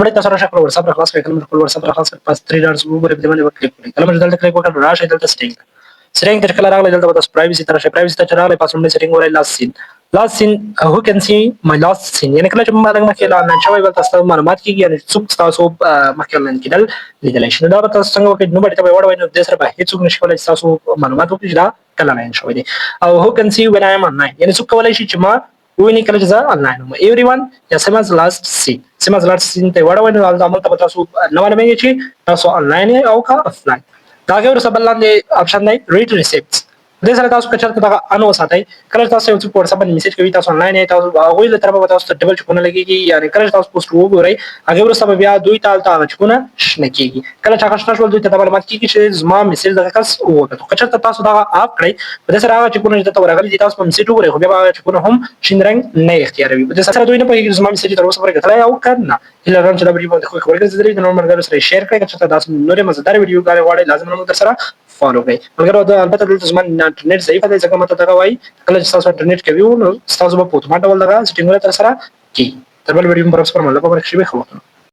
لومړی تاسو راشه خپل وټساپ را خلاص کړئ. کله مو خپل وټساپ را خلاص کړ، پس 3 ډاټس وګورئ، په دې باندې به کلیک وکړئ. کله مو چې دلته کلیک وکړ، راشئ دلته سیټینګ ته. سیټینګ ته چې کله راغلی، دلته به تاسو پرایویسي ته راشئ. پرایویسي ته چې راغلی، پس لومړی سیټینګ وګورئ، last seen. Last seen, who can see my last seen، یعنی کله چې موږ مخکې آنلاین شوی، بل تاسو معلومات کیږي، یعنی څوک تاسو مخکې آنلاین کېدل لیدلی شي. نو دا به تاسو څنګه وکړئ؟ نو ته به وړوئ، نو دې سره به هیڅوک نشي کولای چې تاسو معلومات وکړي چې دا کله آنلاین شوی دی. او who can see when I am online، یعنی څوک کولای شي چې ما وویني کله چې زه آنلاین وم؟ Everyone یا same as last seen. Same as last seen ته وړوئ، نو هلته به تاسو نه معلومېږي چې تاسو آنلاین یې او که افلاین. د هغې وروسته بل لاندې option دی، read receipts. دې سره تاسو که چېرته دغه on وساتئ، کله چې تاسو یو څوک په وټساپ باندې میسج کوي، تاسو آنلاین یې، تاسو هغوی له طرفه به تاسو ته double چکونه لګېږي. یعنې کله چې تاسو پوسټ وګورئ، هغې وروسته به بیا دوی ته هلته هغه چکونه شنه کېږي. کله چې هغه شنه شول، دوی ته دا معلومات کېږي چې زما میسج دغه کس وکتو. که چېرته تاسو دغه off کړئ، په دې سره هغه چکونه چې درته ورغلي دي، تاسو په میسج وګورئ، خو بیا به هغه چکونه هم شین رنګ نه اختیاروي. په دې سره دوی نه پوهېږي چې زما میسج تر اوسه پورې کتلی او که نه. هیله لرم چې دا ویډیو باندې خوښ ورګرځېدلې. د نورو ملګرو سره share کړئ. که چېرته داسې نورې مزهدارې ویډیوګانې غواړئ، لازم نه موږ در سره follow کړئ. ملګرو، دا البته دلته زما انټرنیټ ضعیفه دی، ځکه ماته دغه وایي. کله چې تاسو انټرنیټ قوي وو، نو ستاسو به په اتومات ډول دغه سیټینګونه تر سره کېږي. تر بل ویډیو مبارک سپر مله په برخه شي. ښه وخت.